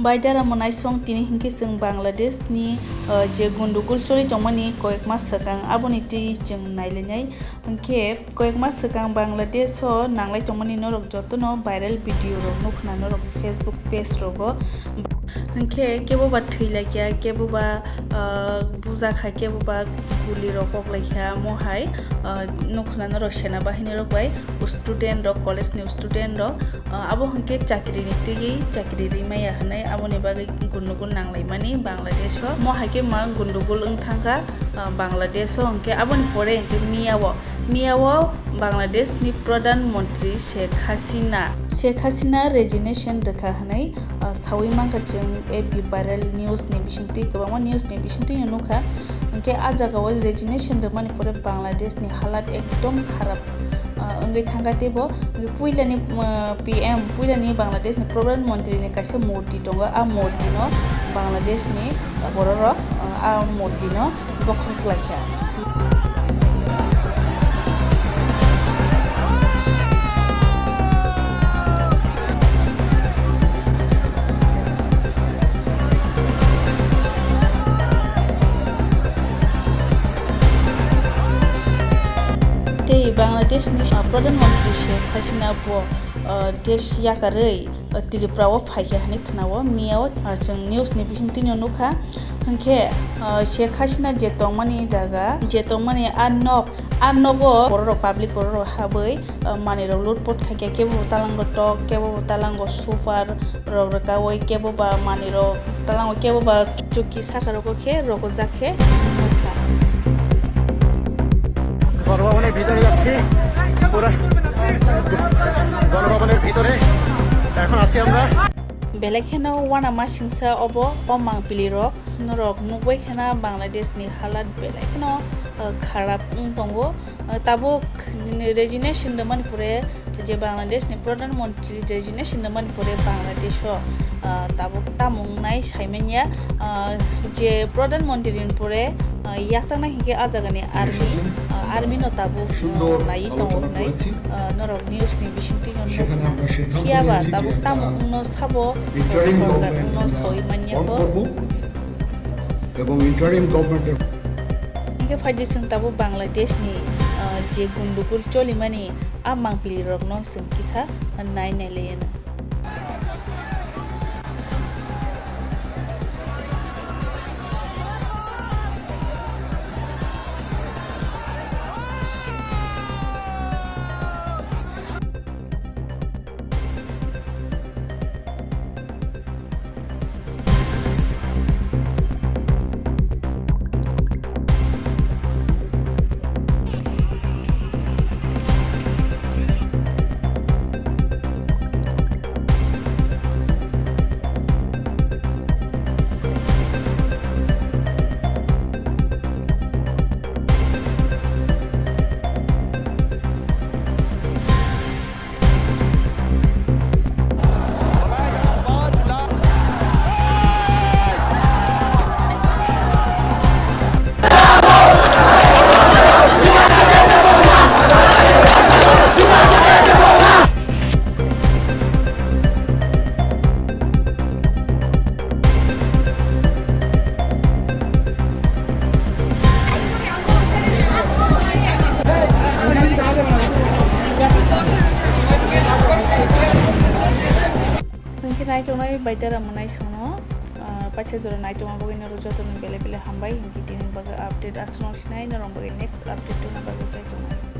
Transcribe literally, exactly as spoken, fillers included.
Baidara mwnaisong tini hinkhe chwng Bangladesh ni, uh, je gundugul choli tongmani koyekma swkang aboni twi chwng nailainai. Hinkhe koyekma swkang Bangladesh o nanglai tongmani norok jotono viral video rok nukhna norok Facebook page rogo. Hinkhe kebo ba thwi laikya, kebo ba, ah, bujakha, kebo ba guli rok kok laikya, mohai, ah, nukhna norok sena bahini rok bai student rok, college ni student rok, ah, abo hinkhe chakri ni twi chakri rimaya hinwi aboni bagwi gundugul nanglaimani Bangladesh o. Mohai khe ma gundugul wng thangkha, ah, Bangladesh o, hinkhe aboni pore hinkhe miya o Miya o Bangladesh ni Pradhan Mantri Sheikh Hasina, Sheikh Hasina resignation rwkha hwnwi, ah, sawi mankha chwng A P viral news ni bisingtwi, kwbangma news ni bisingtwi no nukha. Hinkhe ah jaga o resignation rwmani pore Bangladesh ni halat ekdom kharap, ah, wngwi thangkha teibo. Puila ni, ah, P M, puila ni Bangladesh ni Pradhan Mantri ni kaisa murti tongo, ah murti no Bangladesh ni borok rok, ah, ah murti no bokhok lai kha. Tei Bangladesh ni Pradhan Mantri Sheikh Hasina bo, ah, desh yakarwi, ah, Tripura o phaikha hinwi khwnao, miya o, ah, chwng news ni bisingtwi no nukha. Hinkhe, ah, Sheikh Hasina je tongmani jaga, je tongmani a nok, a nogo borok rok, public borok rok habwi, ah, manwi rok lutpot khaikha, kebo bo talango tok, kebo bo talango super rok rwkawi, kebo ba manwi rok talango, kebo ba chuki saka rogo khe rogojak khe nukha. গণভবনের ভিতরে যাচ্ছি, পুরো গণভবনের ভিতরে এখন আছি আমরা। Belai kheno uanama singsa obo, o mangpili rok norok nukbai kheno Bangladesh ni halat belai kheno, uh, kharap wng tongo. Uh, tabuk resignation rwmani pore je Bangladesh ni Pradhan Mantri resignation rwmani pore Bangladesh o, ah, tabuk tamo wngnai saimanya, ah, je Pradhan Mantri ni pore, ah, yachaknai hinkhe ah jaga ni army, ah, army no tabuk, ah, naiwi tongo wngnai, ah, norok news ni bisingtwi no nukha. Phiya ba tabuk tamo wngno sabo, ah, sorkar wngno sawi manya kho. এবং ইন্টারিম গভর্নমেন্টের Hinkhe phaidi chwng tabuk Bangladesh ni, ah, je gundugul cholimani a mangpili rokno chwng kisa nai nai laiano. Hinkhe naitongnai bai dara mwnaisongno, ah, paitha jora naitongma bagwi norok jotono belai belai hambai. Hinkhe tini bagwi update aswk sinai, norok bagwi next update tongna bagwi chai tongnai.